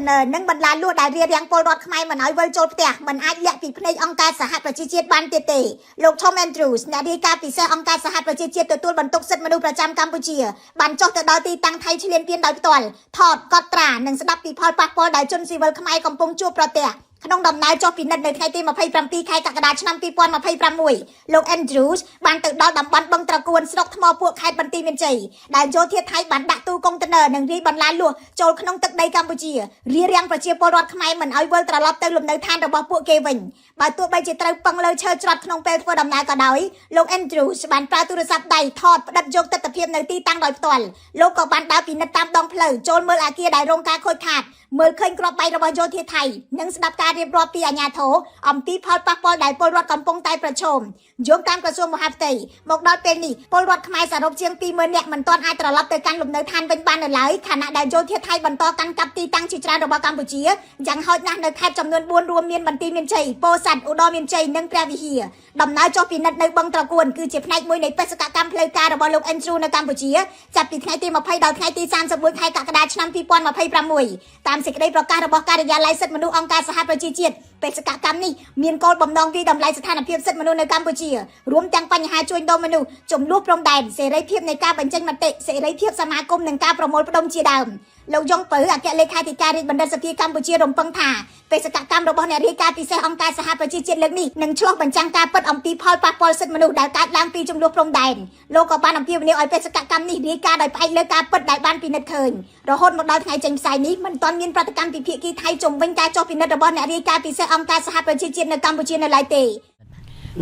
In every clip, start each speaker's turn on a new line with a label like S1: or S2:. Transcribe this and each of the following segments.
S1: ណ័រនិងបន្លាលួសដែលរារាំងពលរដ្ឋខ្មែរមិនឲ្យវិលចូលផ្ទះមិនអាចលាក់ពីភ្នែកអង្គការសហប្រជាជាតិបានទៀតទេលោក Tom Andrews អ្នករាយការណ៍ពិសេសអង្គការសហប្រជាជាតិទទួលបន្ទុកសិទ្ធិមនុស្សប្រចាំកម្ពុជាបានចុះទៅដល់ទីតាំងថៃឈ្លានពានដោយផ្ទាល់ថតកត់ត្រានិងស្ដាប់ពីផលប៉ះពាល់ដែលជនស៊ីវិលខ្មែរកំពុងជួបប្រទះក្នុងដំណើរចុះពិនិត្យនៅថ្ងៃទី27ខែកក្កដាឆ្នាំ2026លោក Andrews បានទៅដល់តំបន់បឹងត្រកួនស្រុកថ្មពួកខេត្តបន្ទាយមានជ័យដែលយោធាថៃបានដាក់ទូកុងតឺន័រនិងរាយបន្លាលួសចូលក្នុងទឹកដីកម្ពុជារារាំងប្រជាពលរដ្ឋខ្មែរមិនឲ្យវិលត្រឡប់ទៅលំនៅឋានរបស់ពួកគេវិញបើទោះបីជាត្រូវពឹងលើឈើច្រត់ក្នុងពេលធ្វើដំណើរក៏ដោយលោក Andrews បានប្រើទូរស័ព្ទដៃថតផ្តិតយកទិដ្ឋភាពនៅទីតាំងដោយផ្ទាល់លោកក៏បានដើរពិនិត្យតាមដងផ្លូវចូលមើលអាគារដែលរងការខូចខាតមើលឃើញគ្រាប់បែករបស់យោធាថៃនិងស្ដាប់ការរៀបរាប់ពីអាជ្ញាធរអំពីផលប៉ះពាល់ដែលពលរដ្ឋកំពុងតែប្រឈមយោងតាមក្រសួងមហាផ្ទៃមកដល់ពេលនេះពលរដ្ឋខ្មែរសរុបជាង20000នាក់មិនទាន់អាចត្រឡប់ទៅកាន់លំនៅឋានវិញបាននៅឡើយខណៈដែលយោធាថៃបន្តកាន់កាប់ទីតាំងជាច្រើនរបស់កម្ពុជាយ៉ាងហោចណាស់នៅខេត្តចំនួន4រួមមានបន្ទាយមានជ័យពោធិ៍សាត់ឧត្តរមានជ័យនិងព្រះវិហារដំណើរចុះពិនិត្យនៅបឹងត្រកួនគឺជាផ្នែកមួយនៃបេសកកម្មផ្លូវការរបស់លោក Andrew នៅកម្ពុជាចាប់ពីថ្ងៃទី20ដល់ថ្ងៃទី31ខែកក្កដាឆ្នាំ2026តាមសេចក្តីប្រកាសរបស់ការិយាល័យសិទ្ធិមនុស្សអង្គការសហប្រជាជាតិបេសកកម្មនេះមានគោលបំណងវាយតម្លៃស្ថានភាពសិទ្ធិមនុស្សនៅកម្ពុជារួមទាំងបញ្ហាជួញដូរមនុស្សចំនួនព្រំដែនសេរីភាពនៃការបញ្ចេញមតិសេរីភាពសមាគមនិងការប្រមូលផ្ដុំជាដើមលោកយ៉ុងពៅអគ្គលេខាធិការរាជបណ្ឌិតសភាកម្ពុជារំពឹងថាបេសកកម្មរបស់អ្នករាយការណ៍ពិសេសអង្គការសហប្រជាជាតិលើកនេះនឹងឆ្លុះបញ្ចាំងការពិតអំពីផលប៉ះពាល់សិទ្ធិមនុស្សដែលកើតឡើងពីចំនួនព្រំដែនលោកក៏បានអំពាវនាវឲ្យបេសកកម្មនេះរាយការណ៍ដោយផ្អែកលើការពិតដែលបានពិនិត្យឃើញរហូតមកដល់ថ្ងៃចេញផ្សាយនេះមិនទាន់មានប្រតិកម្មពីភាគីថៃជុំវិញការចុះពិនិត្យរបស់អ្នករាយការណ៍ពិសេសអង្គការសហប្រជាជាតិនៅកម្ពុជានៅឡើយទេ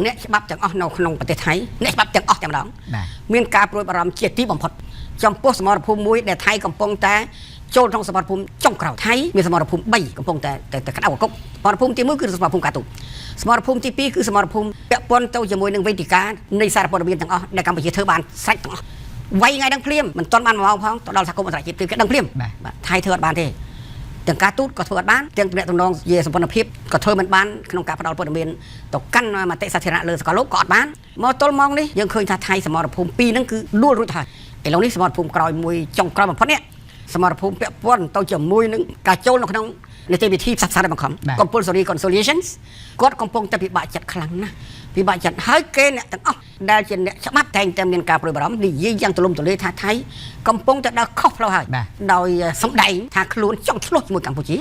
S2: អ្នកច្បាប់ទាំងអស់នៅក្នុងប្រទេសថៃអ្នកច្បាប់ទាំងអស់តែម្ដង
S3: បាទ
S2: មានការព្រួយបារម្ភជាទីបំផុតចំពោះសមរភូមិមួយដែលថៃកំពុងតែចូលក្នុងសមរភូមិចុងក្រោយថៃមានសមរភូមិ3កំពុងតែតែតែក្តៅកគុកសមរភូមិទី1គឺសមរភូមិការទូតសមរភូមិទី2គឺសមរភូមិពាក់ព័ន្ធទៅជាមួយនឹងវេទិកានៃសារព័ត៌មានទាំងអស់ដែលកម្ពុជាធ្វើបានស្រេចទាំងអស់វាយថ្ងៃដឹងភ្លាមមិនទាន់បាន1ម៉ោងផងទៅដល់សហគមន៍អន្តរជាតិគឺគេដឹងភ្លាម
S3: បាទ
S2: បាទថៃធ្វើអត់បានទេទាំងការទូតក៏ធ្វើអត់បានទាំងទំនាក់ទំនងជាសម្ព័ន្ធភាពក៏ធ្វើមិនបានក្នុងការផ្ដល់ព័ត៌មានទៅកាន់មតិសាធារណៈលើសកលលោកក៏អត់បានមកទល់ម៉ោងនេះយើងឃើញថាថៃសមរភូមិពីរហ្នឹងគឺដួលរួចទៅហើយឥឡូវនេះសមរភូមិក្រោយមួយចុងក្រោយបំផុតនេះសមរភូមិពាក់ព័ន្ធទៅជាមួយនឹងការចូលនៅក្នុងនីតិវិធីផ្សះផ្សាដោយបង្ខំ
S3: បាទ
S2: compulsory conciliations គាត់កំពុងតែពិបាកចិត្តខ្លាំងណាស់ពិបាកចិត្តហើយគេអ្នកទាំងអស់ដែលជាអ្នកច្បាប់តែងតែមានការព្រួយបារម្ភនិយាយយ៉ាងទូលំទូលាយថាថៃកំពុងតែដើរខុសផ្លូវហើយ
S3: បាទ
S2: ដោយសម្ដែងថាខ្លួនចង់ឆ្លោះជាមួយកម្ពុជា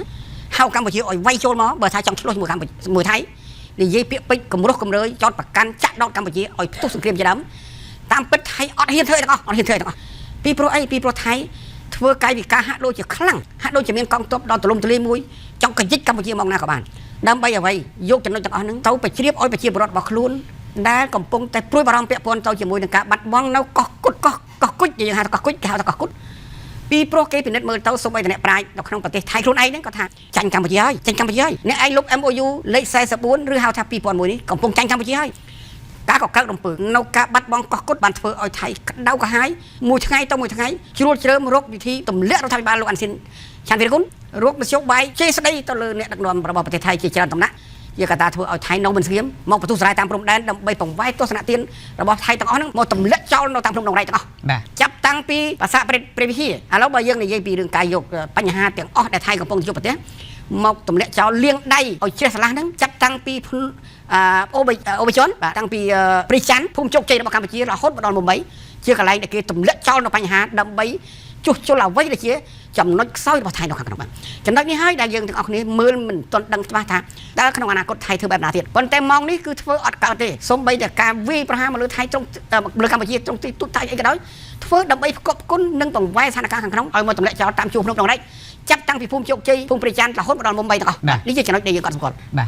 S2: ហៅកម្ពុជាឲ្យវាយចូលមកបើថាចង់ឆ្លោះជាមួយកម្ពុជាមួយថៃនិយាយពាក្យពេចន៍គម្រោះគម្រើយចោតប្រកាន់ចាក់ដោតកម្ពុជាឲ្យផ្ទុះសង្គ្រាមជាដើមតាមពិតថៃអត់ហ៊ានធ្វើអីទាំងអស់អត់ហ៊ានធ្វើអីទាំងអស់ពីព្រោះអីពីព្រោះថៃធ្វើកាយវិការហាក់ដូចជាខ្លាំងហាក់ដូចជាមានកងទ័ពដ៏ទូលំទូលាយមួយចង់កយិចកម្ពុជាមកណាក៏បានដើម្បីអ្វីយកចំណុចទាំងអស់ហ្នឹងទៅប្រជ្រៀបឲ្យប្រជាពលរដ្ឋរបស់ខ្លួនដែលកំពុងតែព្រួយបារម្ភពាក់ព័ន្ធទៅជាមួយនឹងការបាត់បង់នៅកោះគុតកោះកោះគុជយើងហៅថាកោះគុជគេហៅថាកោះគុត ពីព្រោះគេពិនិត្យមើលទៅសូម្បីតែអ្នកប្រាជ្ញនៅក្នុងប្រទេសថៃខ្លួនឯងហ្នឹងក៏ថាចាញ់កម្ពុជាហើយចាញ់កម្ពុជាហើយអ្នកឯងលុប MOU លេខ44ឬហៅថា2001នេះកំពុងចាញ់កម្ពុជាហើយការកកើតរំពើនៅការបាត់បង់កោះគុតបានធ្វើឲ្យថៃក្តៅក្រហាយមួយថ្ងៃទៅមួយថ្ងៃជ្រួលជ្រើមរកវិធីទម្លាក់រដ្ឋាភិបាលលោកអាន់ស៊ីនឆាន់វីរគុណរកមធ្យោបាយជេរស្ដីទៅលើអ្នកដឹកនាំរបស់ប្រទេសថៃជាច្រើនដំណាក់ជាកត្តាធ្វើឲ្យថៃនៅមិនស្ងៀមមកបន្ទុះសារាយតាមព្រំដែនដើម្បីបង្វែរទស្សនទានរបស់ថៃទាំងអស់ហ្នឹងមកទម្លាក់ចោលនៅតាមភ្នំដងរែកទាំងអស់
S3: បាទ
S2: ចាប់តាំងពីប្រាសាទព្រះព្រះវិហារឥឡូវបើយើងនិយាយពីរឿងការយកបញ្ហាទាំងអស់ដែលថៃកំពុងជួបប្រទះមកទម្លាក់ចោលលាងដៃឲ្យជ្រះស្រឡះហ្នឹងចាប់តាំងពីភ្នអឺអូបអូបជនបាទតាំងពីព្រះច័ន្ទភូមិជោគជ័យរបស់កម្ពុជារហូតមកដល់មុំបីជាកន្លែងដែលគេទម្លាក់ចោលនៅបញ្ហាដើម្បីជួសជុលអ្វីដែលជាចំណុចខ្សោយរបស់ថៃនៅខាងក្នុងបាទចំណុចនេះហើយដែលយើងទាំងអស់គ្នាមើលមិនទាន់ដឹងច្បាស់ថាតើក្នុងអនាគតថៃធ្វើបែបណាទៀតប៉ុន្តែម៉ោងនេះគឺធ្វើអត់កើតទេសូម្បីតែការវាយប្រហារមកលើថៃត្រង់លើកម្ពុជាត្រង់ទីទូតថៃអីក៏ដោយធ្វើដើម្បីផ្គប់ផ្គុននិងបង្វែរស្ថានភាពខាងក្នុងឲ្យមកទម្លាក់ចោលតាមជួរភ្នំដងរែកចាប់តាំងពីភូមិជោគជ័យភូមិព្រះច័ន្ទរហូតមកដល់មុំបីទាំងអស់
S3: បាទ
S2: នេះជាចំណុចដែលយើងកត់សម្គាល់
S3: បាទ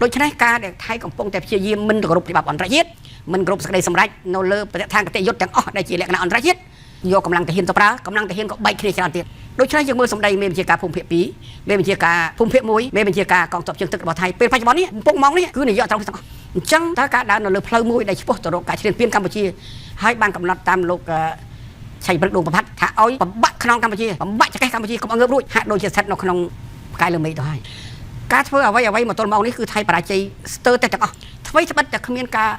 S2: ដូច្នេះការដែលថៃកំពុងតែព្យាយាមមិនគោរពច្បាប់អន្តរជាតិមិនគោរពសេចក្តីសម្រេចនៅលើប្រតិដ្ឋានគតិយុត្តទាំងអស់ដែលជាលក្ខណៈអន្តរជាតិយកកម្លាំងទាហានទៅប្រើកម្លាំងទាហានក៏បែកគ្នាច្រើនទៀតដូច្នេះយើងមើលសម្ដីមេបញ្ជាការភូមិភាគ2មេបញ្ជាការភូមិភាគ1មេបញ្ជាការកងទ័ពជើងទឹករបស់ថៃពេលបច្ចុប្បន្ននេះកំពុងម៉ោងនេះគឺនាយកត្រង់ទាំងអស់អញ្ចឹងតើការដើរនៅលើផ្លូវមួយដែលឆ្ពោះទៅរកការឈ្លានពានកម្ពុជាហើយបានកំណត់តាមលោកឆៃព្រឹកដួងប្រផាត់ថាឲ្យបំបាក់ខ្នងកម្ពុជាបំបាក់ចង្កេះកម្ពុជាកុំឲ្យងើបរួចហាក់ដូចជាស្ថិតនៅក្នុងផ្កាយលើមេឃទៅហើយការធ្វើអ្វីអ្វីមកទល់ម៉ោងនេះគឺថៃបរាជ័យស្ទើរតែទាំងអស់អ្វីត្បិតតែគ្មានការ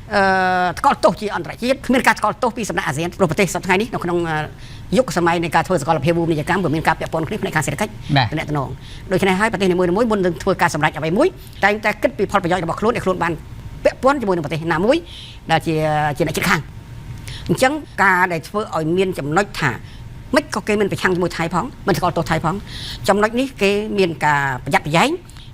S2: ថ្កោលទោសជាអន្តរជាតិគ្មានការថ្កោលទោសពីសំណាក់អាស៊ានព្រោះប្រទេសសប្តាហ៍ថ្ងៃនេះនៅក្នុងយុគសម័យនៃការធ្វើសកលភាវូបនីយកម្មវាមានការពាក់ព័ន្ធគ្នាផ្នែកខាងសេដ្ឋកិច្ច តំណងដូច្នេះហើយប្រទេសនីមួយៗមុននឹងធ្វើការសម្រេចអ្វីមួយតែងតែគិតពីផលប្រយោជន៍របស់ខ្លួនឲ្យខ្លួនបានពាក់ព័ន្ធជាមួយនឹងប្រទេសណាមួយដែលជាអ្នកជិតខាងអញ្ចឹងការដែលធ្វើឲ្យមានចំណុចថាមិនក៏គេមិនប្រឆាំងជាមួយថៃផងមិនស្គាល់ទោសថៃផងចំណុចនេះគេមានការប្រយ័ត្នប្រយែង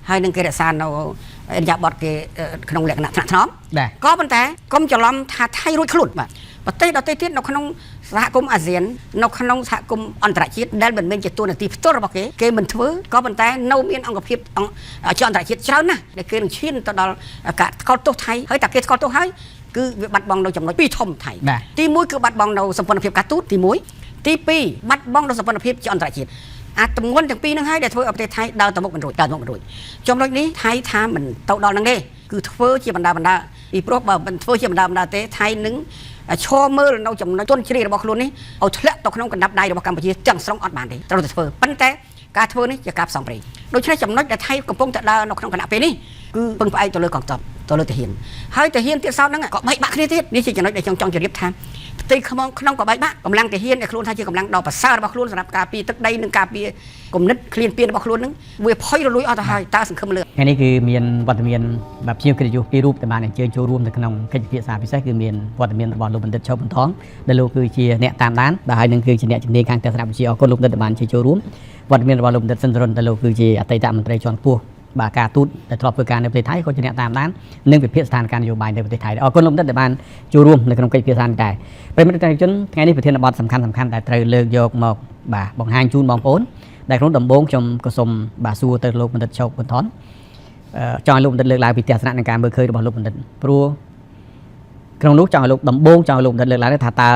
S2: ហើយនឹងគេរក្សានៅអរិយាប័ត្រគេក្នុងលក្ខណៈថ្នាក់ថ្នម
S3: បាទ
S2: ក៏ប៉ុន្តែកុំច្រឡំថាថៃរួចខ្លួនបាទប្រទេសដទៃទៀតនៅក្នុងសហគមន៍អាស៊ាននៅក្នុងសហគមន៍អន្តរជាតិដែលមិនមែនជាតួនាទីផ្ទាល់របស់គេគេមិនធ្វើក៏ប៉ុន្តែនៅមានអង្គភាពអង្គជាអន្តរជាតិច្រើនណាស់ដែលគេនឹងឈានទៅដល់ការថ្កោលទោសថៃហើយតែគេថ្កោលទោសហើយគឺវាបាត់បង់នៅចំណុចពីរធំថៃ
S3: បាទ
S2: ទី1គឺបាត់បង់នៅសម្ព័ន្ធភាពការទូតទី1ទី2បាត់បង់នៅសម្ព័ន្ធភាពជាអន្តរជាតិអាទម្ងន់ទាំងពីរហ្នឹងហើយដែលធ្វើឲ្យប្រទេសថៃដើរទៅមុខមិនរួចដើរទៅមុខមិនរួចចំណុចនេះថៃថាមិនទៅដល់ហ្នឹងទេគឺធ្វើជាបណ្ដាបណ្ដាពីព្រោះបើមិនធ្វើជាបណ្ដាបណ្ដាទេថៃនឹងឈរមើលនៅចំណុចទុនជ្រាយរបស់ខ្លួននេះឲ្យធ្លាក់ទៅក្នុងកណ្ដាប់ដៃរបស់កម្ពុជាទាំងស្រុងអត់បានទេត្រូវតែធ្វើប៉ុន្តែការធ្វើនេះជាការផ្សងព្រេងដូច្នេះចំណុចដែលថៃកំពុងតែដើរនៅក្នុងគណៈពេលនេះគឺពឹងផ្អែកទៅលើកងទ័ពទៅលើទាហានហើយទាហានទៀតសោតហ្នឹងក៏បែកបាក់គ្នាទៀតនេះជាចំណុចដែលខ្ញុំចង់ជម្រាបថាផ្ទៃក្នុងក្នុងក៏បែកបាក់កម្លាំងទាហានដែលខ្លួនថាជាកម្លាំងដ៏ប្រសើររបស់ខ្លួនសម្រាប់ការពារទឹកដីនិងការពារគំនិតឃ្លានពានរបស់ខ្លួនហ្នឹងវាផុយរលួយអស់ទៅហើយតើសង្ឃឹមលើ
S3: ថ្ងៃនេះគឺមានវត្តមានបាទភ្ញៀវកិត្តិយសពីររូបដែលបានអញ្ជើញចូលរួមនៅក្នុងកិច្ចពិភាក្សាពិសេសគឺមានវត្តមានរបស់លោកបណ្ឌិតឆៅប៊ុនថងដែលលោកគឺជាអ្នកតាមដានបាទហើយនឹងគឺជាអ្នកជំនាញខាងទស្សនវិជ្ជាអរគុណលោកបណ្ឌិតដែលបានអញ្ជើញចូលរួមវត្តមានរបស់លោកបណ្ឌិតស៊ិនសរុនដែលលោកគឺជាអតីតមន្ត្រីជាន់ខ្ពស់បាទការទូតដែលធ្លាប់ធ្វើការនៅប្រទេសថៃក៏ជាអ្នកតាមដាននិងវិភាគស្ថានភាពនយោបាយនៅប្រទេសថៃដែរអរគុណលោកបណ្ឌិតដែលបានចូលរួមនៅក្នុងកិច្ចពិភាក្សានេះដែរប្រិយមិត្តទស្សនិកជនថ្ងៃនេះប្រធានបទសំខាន់ៗដែលត្រូវលើកយកមកបាទបង្ហាញជូនបងប្អូនដែលក្នុងដំបូងខ្ញុំក៏សូមបាទសួរទៅលោកបណ្ឌិតឆៅប៊ុនថន ចង់ឲ្យលោកបណ្ឌិតលើកឡើងពីទស្សនៈនិងការមើលឃើញរបស់លោកបណ្ឌិតព្រោះក្នុងនោះចង់ឲ្យលោកដំបូងចង់ឲ្យលោកបណ្ឌិតលើកឡើងថាតើ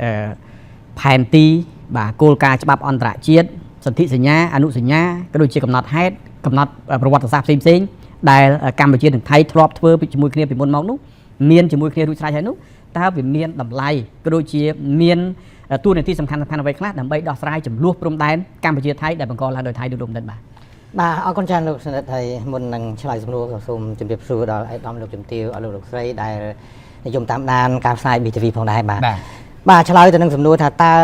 S3: អឺផែនទីបាទគោលការណ៍ច្បាប់អន្តរជាតិសន្ធិសញ្ញាអនុសញ្ញាក៏ដូចជាកំណត់ហេតុកំណត់ប្រវត្តិសាស្ត្រផ្សេងៗដែលកម្ពុជានិងថៃធ្លាប់ធ្វើជាមួយគ្នាពីមុនមកនោះមានជាមួយគ្នារួចស្រេចហើយនោះតើវាមានតម្លៃក៏ដូចជាមានតួនាទីសំខាន់ៗអ្វីខ្លះដើម្បីដោះស្រាយចំនួនព្រំដែនកម្ពុជាថៃដែលបង្កឡើងដោយថៃដូចលោកបណ្ឌិតបាទ
S4: បាទអរគុណច្រើនលោកសនិតហើយមុននឹងឆ្លើយសំណួរក៏សូមជម្រាបសួរដល់ឯកឧត្តមលោកជំទាវអស់លោកលោកស្រីដែលនិយមតាមដានការផ្សាយ BTV ផងដែរបាទ
S3: បាទ
S4: បាទឆ្លើយទៅនឹងសំណួរថាតើ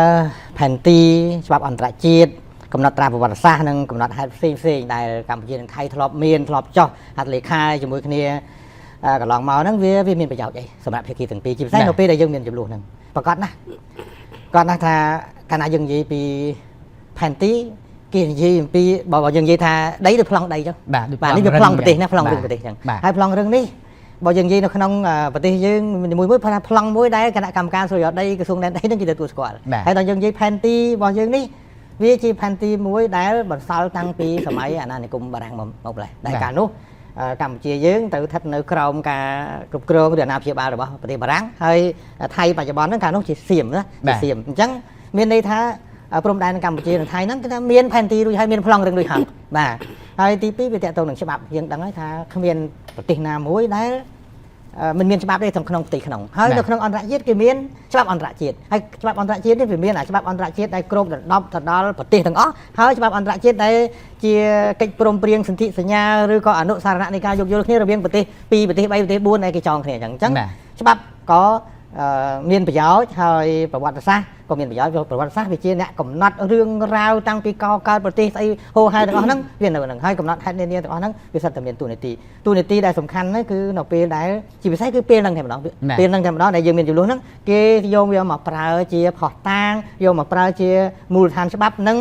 S4: ផែនទីច្បាប់អន្តរជាតិកំណត់ត្រាប្រវត្តិសាស្ត្រនិងកំណត់ហេតុផ្សេងផ្សេងៗដែលកម្ពុជានិងថៃធ្លាប់មានធ្លាប់ចោះហត្ថលេខាជាមួយគ្នាកន្លងមកហ្នឹងវាមានប្រយោជន៍អីសម្រាប់ភាគីទាំងពីរជាពិសេស
S3: បាទ
S4: នៅពេលដែលយើងមានចំនួនហ្នឹងប្រកាសណាស់ប្រកាសណាស់ថាកាលណាយើងនិយាយពីផែនទីគេនិយាយអំពីបើយើងនិយាយថាដីឬប្លង់ដីចុះ
S3: បាទដូច
S4: បាទនេះវាប្លង់ប្រទេសណាប្លង់
S3: បាទ
S4: រឿងប្រទេសចឹង
S3: បាទ
S4: ហើយប្លង់រឿងនេះបើយើងនិយាយនៅក្នុងប្រទេសយើងមួយមួយថាប្លង់មួយដែលគណៈកម្មការសុរិយោដីក្រសួងដែនដីនឹងគេទទួលស្គាល់
S3: បាទ
S4: ហើយដល់យើងនិយាយផែនទីរបស់យើងនេះវាជាផែនទីមួយដែលបន្សល់តាំងពីសម័យអាណានិគមបារាំងមកម្លេះដែល
S3: បាទ
S4: កាលនោះកម្ពុជាយើងទៅស្ថិតនៅក្រោមការគ្រប់គ្រងឬអាណាព្យាបាលរបស់ប្រទេសបារាំងហើយថៃបច្ចុប្បន្នហ្នឹងកាលនោះជាសៀមណា
S3: បាទ
S4: ជាសៀមអញ្ចឹងមានន័យថាព្រំដែនកម្ពុជានិងថៃហ្នឹងគឺថាមានផែនទីរួចហើយមានប្លង់រឿងរួចហើយបាទហើយទី2វាតកតងនឹងច្បាប់យើងដឹងហើយថាគ្មានប្រទេសណាមួយដែលមិនមានច្បាប់ទេក្នុងក្នុងផ្ទៃក្នុងហើយ
S3: បាទ
S4: នៅក្នុងអន្តរជាតិគេមានច្បាប់អន្តរជាតិហើយច្បាប់អន្តរជាតិនេះវាមានអាច្បាប់អន្តរជាតិដែលគ្របដណ្ដប់ទៅដល់ប្រទេសទាំងអស់ហើយច្បាប់អន្តរជាតិដែលជាកិច្ចព្រមព្រៀងសន្ធិសញ្ញាឬក៏អនុសារណៈនៃការយោគយល់គ្នារវាងប្រទេស2ប្រទេស3ប្រទេស4ដែលគេចងគ្នាអញ្ចឹងអញ្ចឹង
S3: បាទ
S4: ច្បាប់ក៏មានប្រយោជន៍ហើយប្រវត្តិសាស្ត្រក៏មានប្រយោជន៍ព្រោះប្រវត្តិសាស្ត្រវាជាអ្នកកំណត់រឿងរ៉ាវតាំងពីកកើតប្រទេសស្អីហូរហែទាំងអស់ហ្នឹងវានៅហ្នឹងហើយកំណត់ហេតុនានាទាំងអស់ហ្នឹងវាសិតតែមានតួនាទីតួនាទីដែលសំខាន់ហ្នឹងគឺនៅពេលដែលជាពិសេសគឺពេលហ្នឹងតែម្ដង
S3: បាទ
S4: ពេលហ្នឹងតែម្ដងដែលយើងមានចំនួនហ្នឹងគេយកវាមកប្រើជាផុសតាងយកមកប្រើជាមូលដ្ឋានច្បាប់និង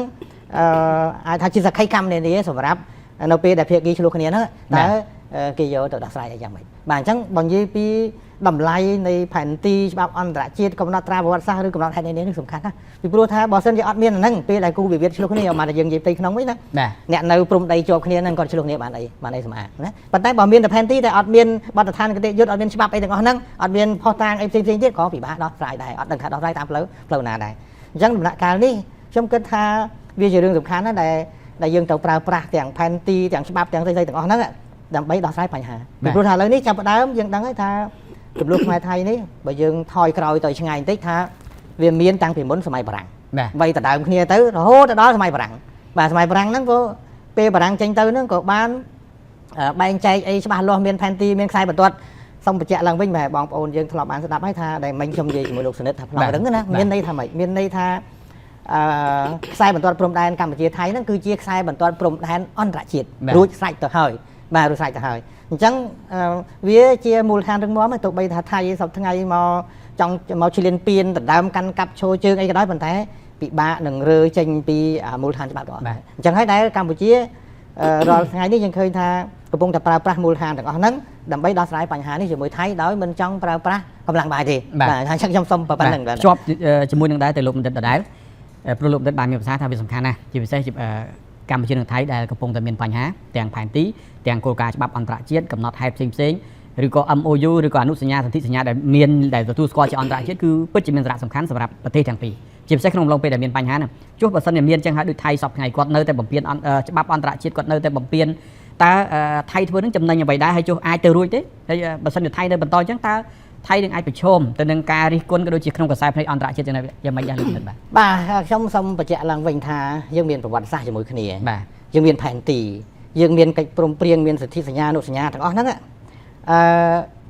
S4: អាចថាជាសក្ខីកម្មនានាសម្រាប់នៅពេលដែលភាគីឆ្លោះគ្នាហ្នឹងតើគេយកទៅដោះស្រាយអីយ៉ាងម៉េចបាទអញ្ចឹងបើនិយាយពីតម្លៃនៃផែនទីច្បាប់អន្តរជាតិកំណត់ត្រាប្រវត្តិសាស្ត្រឬកំណត់ហេតុនានានេះសំខាន់ណាស់ពីព្រោះថាបើសិនជាអត់មានអាហ្នឹងពេលដែលគូវិវាទឆ្លោះគ្នាមកតែយើងនិយាយផ្ទៃក្នុងវិញណា
S3: បាទ
S4: អ្នកនៅព្រំដីជាប់គ្នាហ្នឹងគាត់ឆ្លោះគ្នាបានអីបានអីសម្អាតណាប៉ុន្តែបើមានតែផែនទីតែអត់មានបទដ្ឋានគតិយុត្តអត់មានច្បាប់អីទាំងអស់ហ្នឹងអត់មានភស្តុតាងអីផ្សេងៗទៀតក៏ពិបាកដោះស្រាយដែរអត់ដឹងថាដោះស្រាយតាមផ្លូវផ្លូវណាដែរអញ្ចឹងដំណាក់កាលនេះខ្ញុំគិតថាវាជារឿងសំខាន់ណាស់ដែលយើងត្រូវប្រើប្រាស់ទាំងផែនទីទាំងច្បាប់ទាំងស្អីៗទាំងអស់ហ្នឹងដើម្បីដោះស្រាយបញ្ហាពីព្រោះថាឥឡូវនេះចាប់ផ្ដើមយើងដឹងហើយថាចំនួនខ្មែរថៃនេះបើយើងថយក្រោយទៅឆ្ងាយបន្តិចថាវាមានតាំងពីមុនសម័យបារាំង
S3: បាទ
S4: វៃដដើមគ្នាទៅរហូតទៅដល់សម័យបារាំងបាទសម័យបារាំងហ្នឹងក៏ពេលបារាំងចេញទៅហ្នឹងក៏បានបែងចែកអីច្បាស់លាស់មានផែនទីមានខ្សែបន្ទាត់ សូមបញ្ជាក់ឡើងវិញបាទបងប្អូនយើងធ្លាប់បានស្ដាប់ហើយថាដែលមិញខ្ញុំនិយាយជាមួយលោកសនិតថាប្លង់រឹងណាមានន័យថាម៉េចមានន័យថាអឺខ្សែបន្ទាត់ព្រំដែនកម្ពុជាថៃហ្នឹងគឺជាខ្សែបន្ទាត់ព្រំដែនអន្តរជាតិរួចស្រេចទៅហើយបាទរួចស្រេចទៅហើយអញ្ចឹងវាជាមូលដ្ឋានរឹងមាំទោះបីថាថៃសប្តាហ៍ថ្ងៃមកចង់មកឈ្លានពានដណ្ដើមកាន់កាប់ឈរជើងអីក៏ដោយប៉ុន្តែពិបាកនឹងរើចេញពីមូលដ្ឋានច្បាប់ទាំងអស់អញ្ចឹងហើយដែលកម្ពុជារាល់ថ្ងៃនេះយើងឃើញថាកំពុងតែប្រើប្រាស់មូលដ្ឋានទាំងអស់ហ្នឹងដើម្បីដោះស្រាយបញ្ហានេះជាមួយថៃដោយមិនចង់ប្រើប្រាស់កម្លាំងបាយទេបាទអញ្ចឹងខ្ញុំសូមប៉ុណ្្នឹងបាទ
S3: ជាប់ជាមួយនឹងដែរទៅលោកបណ្ឌិតដដែលព្រោះលោកបណ្ឌិតបានមានប្រសាសន៍ថាវាសំខាន់ណាស់ជាពិសេសកម្ពុជានិងថៃដែលកំពុងតែមានបញ្ហាទាំងផែនទីទាំងគោលការណ៍ច្បាប់អន្តរជាតិកំណត់ហេតុផ្សេងៗឬក៏ MOU ឬក៏អនុសញ្ញាសន្ធិសញ្ញាដែលមានដែលទទួលស្គាល់ជាអន្តរជាតិគឺពិតជាមានសារៈសំខាន់សម្រាប់ប្រទេសទាំងពីរជាពិសេសក្នុងអំឡុងពេលដែលមានបញ្ហាហ្នឹងចុះបើសិនជាមានចឹងហើយដូចថៃសពថ្ងៃគាត់នៅតែបំពេញច្បាប់អន្តរជាតិគាត់នៅតែបំពេញតើថៃធ្វើនឹងចំណេញអ្វីដែរហើយចុះអាចទៅរួចទេហើយបើសិនជាថៃនៅបន្តចឹងតើថៃនឹងអាចប្រឈមទៅនឹងការរិះគន់ក៏ដូចជាក្នុងក្រសែភ្នែកអន្តរជាតិយ៉ាងម៉េចដែរលោកបាទ
S4: បាទខ្ញុំសូមបញ្ជាក់ឡើងវិញថាយើងមានប្រវត្តិសាស្ត្រជាមួយគ្នា
S3: បាទ
S4: យើងមានផែនទីយើងមានកិច្ចព្រមព្រៀងមានសន្ធិសញ្ញាអនុសញ្ញាទាំងអស់ហ្នឹងអឺ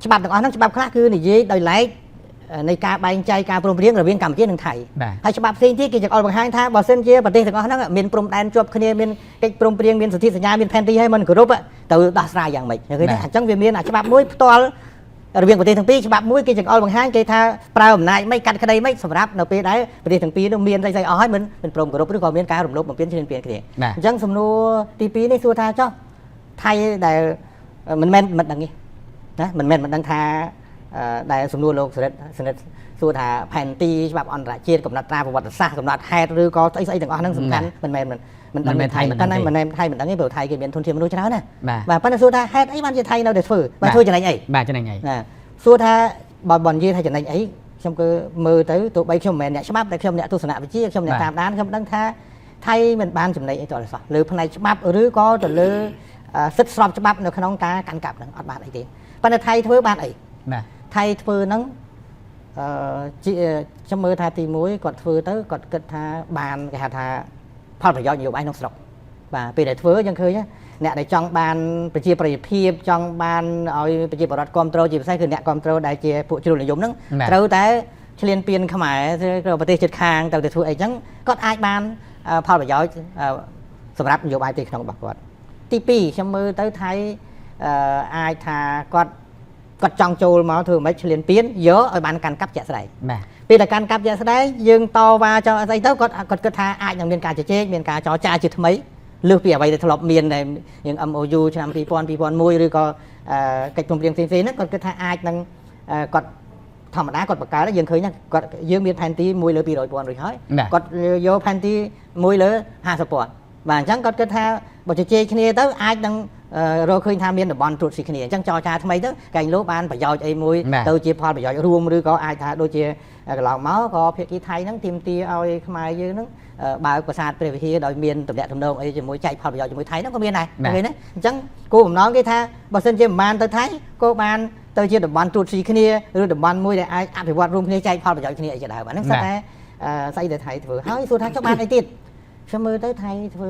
S4: ច្បាប់ទាំងអស់ហ្នឹងច្បាប់ខ្លះគឺនិយាយដោយឡែកនៃការបែងចែកការព្រមព្រៀងរវាងកម្ពុជានិងថៃហើយច្បាប់ផ្សេងទៀតគេចង្អុលបង្ហាញថាបើសិនជាប្រទេសទាំងអស់ហ្នឹងមានព្រំដែនជាប់គ្នាមានកិច្ចព្រមព្រៀងមានសន្ធិសញ្ញាមានផែនទីហើយមិនគោរពទៅដោះស្រាយយ៉ាងម៉េចឃើញទេអញ្ចឹងវាមានអាច្បាប់មួយផ្ទាល់រវាងប្រទេសទាំងពីរច្បាប់មួយគេចង្អុលបង្ហាញគេថាប្រើអំណាចមិនកាត់ក្តីមិនសម្រាប់នៅពេលដែលប្រទេសទាំងពីរនោះមានស្អីៗអស់ហើយមិនព្រមគោរពឬក៏មានការរំលោភបំពានឈ្លានពានគ្នាអញ្ចឹងសំណួរទី2នេះសួរថាចុះថៃដែលមិនមែនមិនដឹងទេណាមិនមែនមិនដឹងថាដែលសំណួរលោកសរិទ្ធសនិតសួរថាផែនទីច្បាប់អន្តរជាតិកំណត់ត្រាប្រវត្តិសាស្ត្រកំណត់ហេតុឬក៏ស្អីស្អីទាំងអស់ហ្នឹងសំខាន់មិនមែនមិនដឹងថៃប៉ុន្តែមិនមែនថៃមិនដឹងទេព្រោះថៃគេមានធនធានមនុស្សច្រើនណាបាទប៉ុន្តែសួរថាហេតុអីបានជាថៃនៅតែធ្វើបាទធ្វើចំណេញអី
S3: បាទចំណេញអី
S4: ណាសួរថាបើនិយាយថាចំណេញអីខ្ញុំគឺមើលទៅទោះបីខ្ញុំមិនមែនអ្នកច្បាប់តែខ្ញុំអ្នកទស្សនវិជ្ជាខ្ញុំអ្នកតាមដានខ្ញុំដឹងថាថៃមិនបានចំណេញអីទាល់តែសោះលើផ្នែកច្បាប់ឬក៏ទៅលើសិទ្ធិស្របច្បាប់នៅក្នុងការកាន់កាប់ហ្នឹងអត់បានអីទេប៉ុន្តែថៃធ្វើបានអី
S3: បាទ
S4: ថៃធ្វើហ្នឹងអឺជាខ្ញុំមើលថាទី1គាត់ធ្វើទៅគាត់គិតថាបានគេហៅថាផលប្រយោជន៍នយោបាយក្នុងស្រុកបាទពេលដែលធ្វើយើងឃើញអ្នកដែលចង់បានប្រជាប្រិយភាពចង់បានឲ្យប្រជាពលរដ្ឋគ្រប់គ្រងជាពិសេសគឺអ្នកគ្រប់គ្រងដែលជាពួកជ្រុលនិយមហ្នឹងត្រូវតែឈ្លានពានខ្មែរឬប្រទេសជិតខាងត្រូវតែធ្វើអីចឹងគាត់អាចបានផលប្រយោជន៍សម្រាប់នយោបាយផ្ទៃក្នុងរបស់គាត់ទី2ខ្ញុំមើលទៅថៃអាចថាគាត់ចង់ចូលមកធ្វើមិនឈ្លានពានយកឲ្យបានកាន់កាប់ជាក់ស្ដែង
S3: បាទ
S4: ពេលដែលកាន់កាប់ជាក់ស្ដែងយើងតវ៉ាចង់ស្អីទៅគាត់គិតថាអាចនឹងមានការជជែកមានការចរចាជាថ្មីលើសពីអ្វីដែលធ្លាប់មានដែលយើង MOU ឆ្នាំ2000 2001ឬក៏កិច្ចព្រមព្រៀងផ្សេងៗហ្នឹងគាត់គិតថាអាចនឹងគាត់ធម្មតាគាត់បង្កើតយើងឃើញណាគាត់យើងមានផែនទី1លើ200,000រួចហើយគាត់យកផែនទី1លើ50,000បាទអញ្ចឹងគាត់គិតថាបើជជែកគ្នាទៅអាចនឹងរកឃើញថាមានតំបន់ត្រួតស៊ីគ្នាអញ្ចឹងចរចាថ្មីទៅកែងលោកបានប្រយោជន៍អីមួយទៅជាផលប្រយោជន៍រួមឬក៏អាចថាដូចជាកន្លងមកក៏ភាគីថៃហ្នឹងទាមទារឲ្យខ្មែរយើងហ្នឹងបើកប្រាសាទព្រះវិហារដោយមានតំណែងតំណងអីជាមួយចែកផលប្រយោជន៍ជាមួយថៃហ្នឹងក៏មានដែរឃើញទេអញ្ចឹងគោលបំណងគេថាបើសិនជាមិនបានទៅថៃក៏បានទៅជាតំបន់ត្រួតស៊ីគ្នាឬតំបន់មួយដែលអាចអភិវឌ្ឍរួមគ្នាចែកផលប្រយោជន៍គ្នាអីជាដើមអាហ្នឹងសុទ្ធតែស្អីដែលថៃធ្វើហើយសួរថាចុះបានអីទៀតខ្ញុំមើលទៅថៃធ្វ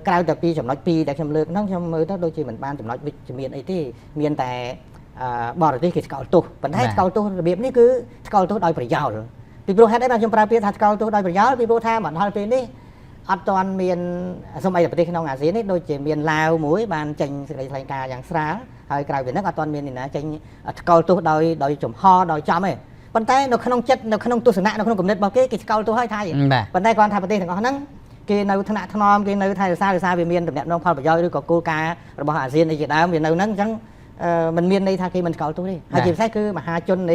S4: ើក្រៅតែពីចំណុច2ដែលខ្ញុំលើកហ្នឹងខ្ញុំមើលទៅដូចជាមិនបានចំណុចវិជ្ជមានអីទេមានតែបរទេសគេថ្កោលទោសប៉ុន្តែថ្កោលទោសរបៀបនេះគឺថ្កោលទោសដោយប្រយោលពីព្រោះហេតុអីបានខ្ញុំប្រើពាក្យថាថ្កោលទោសដោយប្រយោលពីព្រោះថាមកដល់ពេលនេះអត់ទាន់មានសូម្បីតែប្រទេសក្នុងអាស៊ាននេះដូចជាមានឡាវមួយបានចេញសេចក្តីថ្លែងការណ៍យ៉ាងស្រាលហើយក្រៅពីហ្នឹងអត់ទាន់មានអ្នកណាចេញថ្កោលទោសដោយចំហដោយចំទេប៉ុន្តែនៅក្នុងចិត្តនៅក្នុងទស្សនៈនៅក្នុងគំនិតរបស់គេគេថ្កោលទោសហើយថៃប៉ុន្តែគាត់ថាប្រទេសទាំងអស់ហ្នឹងគេនៅថ្នាក់ថ្នមគេនៅថែរក្សារក្សាវាមានតំណែងផលប្រយោជន៍ឬក៏គោលការណ៍របស់អាស៊ាននេះជាដើមវានៅហ្នឹងអញ្ចឹងមិនមានន័យថាគេមិនថ្កោលទោសទេហើយជាពិសេសគឺមហាជនន